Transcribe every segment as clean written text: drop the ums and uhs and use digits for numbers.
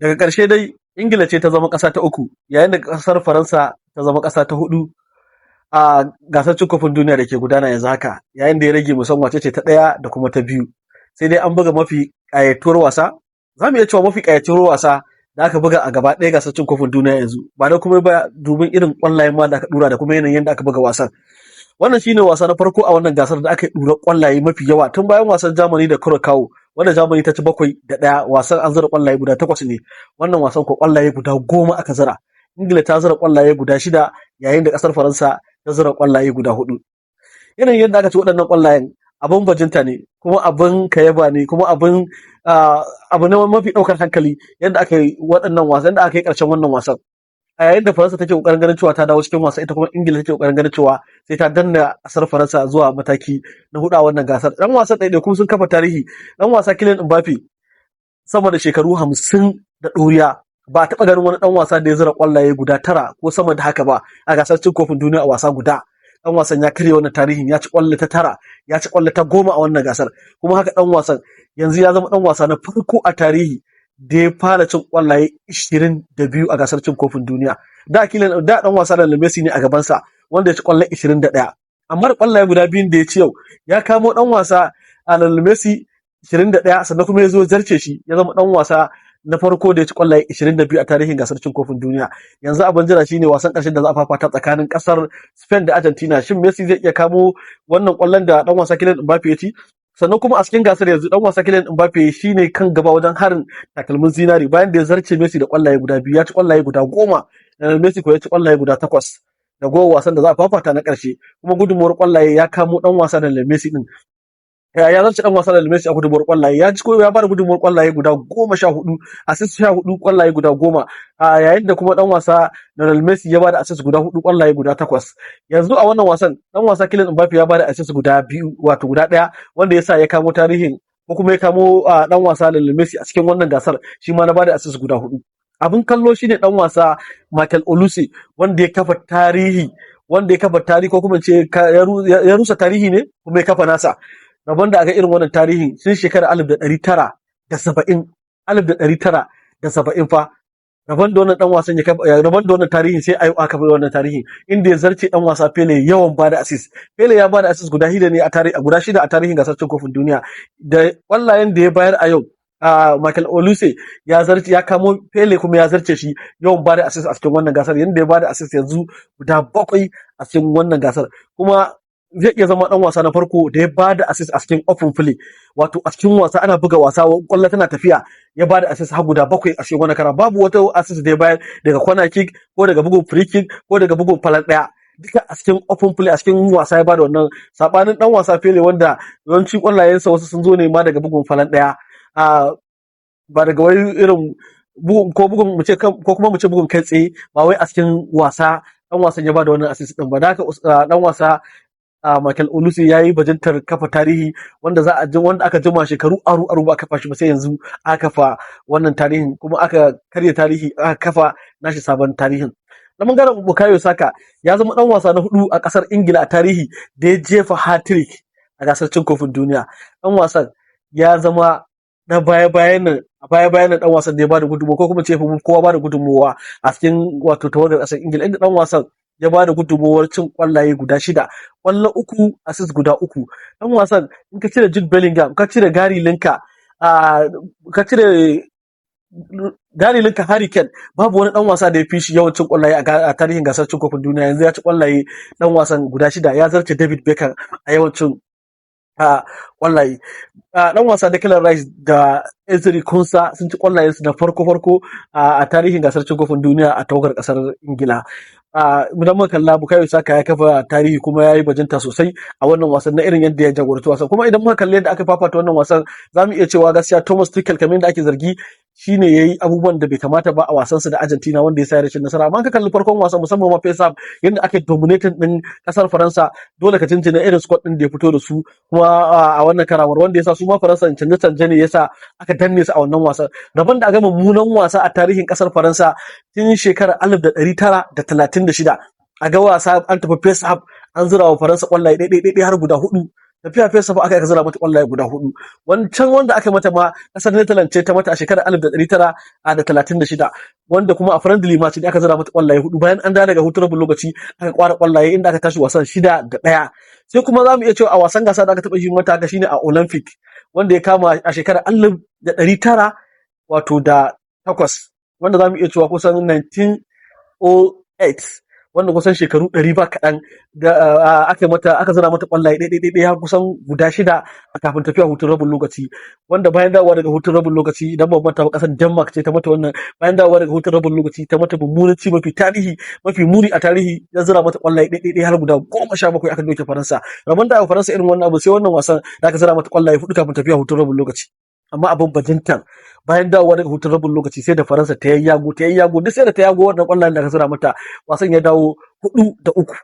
Daga ƙarshe dai Ingila ce ta zama ƙasa ta uku, yayin da ƙasar Faransa ta zama ƙasa ta hudu a gasar cin kofin duniya da ke gudana yanzu haka, yayin da ya rage mu san wace ce ta ɗaya da kuma ta biyu. Sai dai an buga mafi ƙayatuwar wasa, za mu iya cewa mafi ƙayatuwar wasa da aka buga a gaba ɗaya gasar cin kofin duniya yanzu, ba da kuma ba domin irin ƙwallayen ma da aka ɗura da kuma yanayin yadda aka buga wasan. Wannan shine wasa na farko a wannan gasar da aka yi ɗura ƙwallaye mafi yawa tun bayan wasan Germany da Curacao, wanda Germany ta ci 7-1. Wasan an zira ƙwallaye guda takwas ne. Wannan wasan ko ƙwallaye guda 10 aka zira. Ingila ta zira ƙwallaye guda shida, yayin da ƙasar Faransa ta zira ƙwallaye guda hudu. Yanayin yadda aka ci waɗannan ƙwallayen abin bajinta ne, kuma abin kayaba ne, kuma abin abu ne mafi ɗaukar hankali yadda aka yi waɗannan wasan, yadda aka yi ƙarshen wannan wasan. A yayin da Faransa take kokarin ganin cewa ta dawo cikin wasa, ita kuma Ingila take kokarin ganin cewa sai ta danna kasar Faransa zuwa mataki na hudu a wannan gasar. Dan wasan ɗaiɗaiku sun kafa tarihi. Dan wasa Kylian Mbappe, sama da shekaru 50 da ɗoriya, ba a taɓa ganin wani ɗan wasa da ya zira ƙwallaye guda tara ko sama da haka ba a gasar cin kofin duniya a wasa guda. Dan wasan ya karya wannan tarihin, ya ci ƙwallo ta tara, ya ci ƙwallo ta 10 a wannan gasar. Kuma haka ɗan wasan yanzu ya zama ɗan wasa na farko a tarihi da ya fara cin ƙwallaye 22 a gasar cin kofin duniya. Da Kylian da ɗan wasa da Messi ne a gabansa, wanda ya ci ƙwallo 21, amma da ƙwallaye guda biyun da ya ci yau, ya kamo ɗan wasa Lionel Messi 21, sannan kuma ya zo zarce shi, ya zama ɗan wasa na farko da ya ci ƙwallaye 22 a tarihin gasar cin kofin duniya. Yanzu abin jira shine wasan ƙarshen da za a fafata tsakanin ƙasar Spain da Argentina. Shin Messi zai iya kamo wannan ƙwallon da ɗan wasa Kylian Mbappe ya ci? Sannan kuma a cikin gasar yanzu, dan wasa Kylian Mbappe shine kan gaba wajen harin takalmin zinari, bayan da ya zarce Messi da kwallaye guda biyu, ya ci kwallaye guda 10. Messi ko ya ci kwallaye guda takwas. Da gowar wasan da za a fafata na ƙarshe kuma, gudunmuwar kwallaye ya kamo dan wasa da Messi din, ya zarce dan wasa da Messi a gudunmuwar kwallaye. Ya ci ko ya bada gudunmuwar kwallaye guda 14, assist 14, kwallaye guda 10, a yayin da kuma dan wasa Lionel Messi ya bada assist guda hudu, kwallaye guda takwas. Yanzu a wannan wasan, dan wasa Kylian Mbappe ya bada assist guda biyu, wato guda ɗaya, wanda ya sa ya kamo tarihin ko kuma ya kamo dan wasa Lionel Messi a cikin wannan gasar, shi ma na bada assist guda hudu. Abin kallo shine dan wasa Michael Olise, wanda ya kafa tarihi, ko kuma ce ya rusa tarihi ne kuma ya kafa nasa. Rabon da aka irin wannan tarihin sun shekara 1970, 1970 fa rabon da wannan dan wasan ya kafa, rabon da wannan tarihin sai ayo aka bai wannan tarihin, inda ya zarce dan wasa Pele yawan bada assist. Pele ya bada assist guda shida ne a tarihi, guda shida a tarihin gasar cin kofin duniya. Da kwallayen da ya bayar a yau, Michael Olise ya zarce, ya kamo Pele kuma ya zarce shi yawan bada assist a cikin wannan gasar, yanda ya bada assist yanzu guda bakwai a cikin wannan gasar. Kuma zai iya zama dan wasa na farko da ya bada assist a cikin open play, wato a cikin wasa, ana buga wasa, kwallo tana tafiya, ya bada assist har guda bakwai a cikin wannan kara. Babu wata assist da ya bayar daga corner kick ko daga bugun free kick ko daga bugun falan daya, duka a cikin open play, a cikin wasa ya bada wannan, sabanin dan wasa Pele, wanda yawanci kwallayensa wasu sun zo ne ma daga bugun falan daya, a ba daga wai irin bugun ko bugun mu ce ko kuma mu ce bugun kai tsaye, ba wai a cikin wasa dan wasan ya bada wannan assist din ba. Da haka dan wasa Michael Olise ya yi bajintar kafa tarihi wanda za a ji, wanda aka jima shekaru aru aru ba kafa shi ba, sai yanzu aka kafa wannan tarihin, kuma aka karya tarihi, aka kafa nashi sabon tarihin. Na bangaren Bukayo Saka, ya zama dan wasa na hudu a kasar Ingila a tarihi da ya jefa hat-trick a gasar cin kofin duniya. Dan wasan ya zama na baya bayan nan, a baya bayan nan, dan wasan da ya bada gudunmawa, ko kuma ce kowa bada gudunmawa a cikin wato tawagar kasar Ingila, inda dan wasan ya bada gudunmawar cin kwallaye guda shida, kwallo uku, assist guda uku. Dan wasan, in ka cire Jude Bellingham, ka cire Gary Lineker, ka cire Gary Lineker, Harry Kane, babu wani dan wasa da ya fi shi yawan cin kwallaye a tarihin gasar cin kofin duniya. Yanzu ya ci kwallaye dan wasan guda shida, ya zarce David Beckham a yawan cin kwallaye. Dan wasa Declan Rice da Ezri Konsa sun ci kwallayen su na farko farko a tarihin gasar cin kofin duniya a tawagar kasar Ingila. Idan muka kalla, Bukayo Saka ya kafa tarihi kuma ya yi bajinta sosai a wannan wasan na irin yadda ya jagoranci wasan. Kuma idan muka kalli yadda aka fafata wannan wasan, za mu iya cewa gaskiya Thomas Tuchel, kamar yadda ake zargi, shine yayi abubuwan da bai kamata ba a wasansa da Argentina, wanda ya sa rashin nasara. Amma ka kalli farkon wasan, musamman ma first half, yadda aka dominating din kasar Faransa, dole ka jinjina irin squad din da ya fito da su kuma a wannan karawar, wanda ya sa su ma Faransa canje-canje ne yasa aka danne su a wannan wasan. Rabon da aka mummunan wasa a tarihin kasar Faransa tun shekarar 1936, a ga wasa an tafi first half an zura wa Faransa kwallaye ɗaya ɗaya har guda hudu. Tafiya fesa fa aka yi zira mata kwallaye guda hudu. Wancan wanda aka mata ma kasar Netherlands ce ta mata a shekarar 1936, wanda kuma a friendly match ne aka zira mata kwallaye hudu. Bayan an dawo daga hutun rabin lokaci aka kwara kwallaye, inda aka tashi wasan 6-1. Sai kuma za mu iya cewa a wasan gasa da aka taɓa yi mata haka shine a Olympic, wanda ya kama a shekarar 1900 wato da takwas, wanda za mu iya cewa kusan 1908, wanda kusan shekaru 100 ba kaɗan da aka mata, aka zira mata ƙwallaye ɗaya ɗaya har kusan guda shida a kafin tafiya hutun rabin lokaci. Wanda bayan dawowa daga hutun rabin lokaci, idan ban manta ba, ƙasar Denmark ce ta mata wannan. Bayan dawowa daga hutun rabin lokaci ta mata mummunan ci mafi tarihi, mafi muni a tarihi, ya zira mata ƙwallaye ɗaya ɗaya har guda 17, aka doke Faransa. Rabon da Faransa irin wannan abu sai wannan wasan da aka zira mata ƙwallaye hudu kafin tafiya hutun rabin lokaci. Amma abin bajintan, bayan dawowa daga hutun rabin lokaci sai da Faransa ta yayyago, ta yayyago, duk sai da ta yago wannan ƙwallayen da aka zira mata, wasan ya dawo 4-3.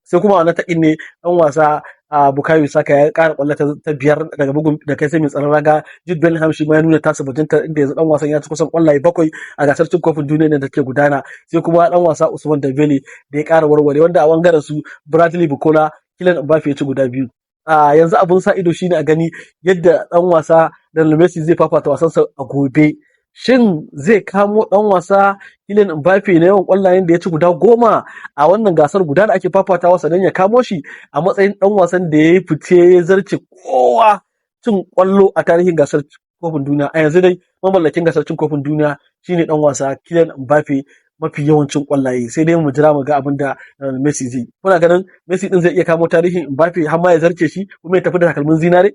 Sai kuma wannan taƙin ne ɗan wasa a Bukayo Saka ya ƙara ƙwallo ta biyar daga bugun da kai sai mai tsaron raga. Jude Bellingham shi ma ya nuna tasa bajinta, inda yanzu ɗan wasan ya ci kusan ƙwallaye bakwai a gasar cin kofin duniya da take gudana. Sai kuma ɗan wasa Ousmane Dembele da ya ƙara warware, wanda a bangaren su Bradley Barcola, Kylian Mbappe ya ci guda biyu. A yanzu abun sa ido shine a gani yadda ɗan wasa Lionel Messi zai fafata wasansa a gobe. Shin zai kamo ɗan wasa Kylian Mbappe na yawan ƙwallayen da ya ci guda 10 a wannan gasar guda da ake fafatawa, sannan ya kamo shi a matsayin ɗan wasan da ya fice, ya zarce kowa cin ƙwallo a tarihin gasar kofin duniya? A yanzu dai mamallakin gasar cin kofin duniya shine ɗan wasa Kylian Mbappe, mafi yawancin ƙwallaye. Sai dai mu jira mu ga abin da Messi zai. Kuna ganin Messi din zai iya kamo tarihin Mbappe har ma ya zarce shi kuma ya tafi da takalmin zinare?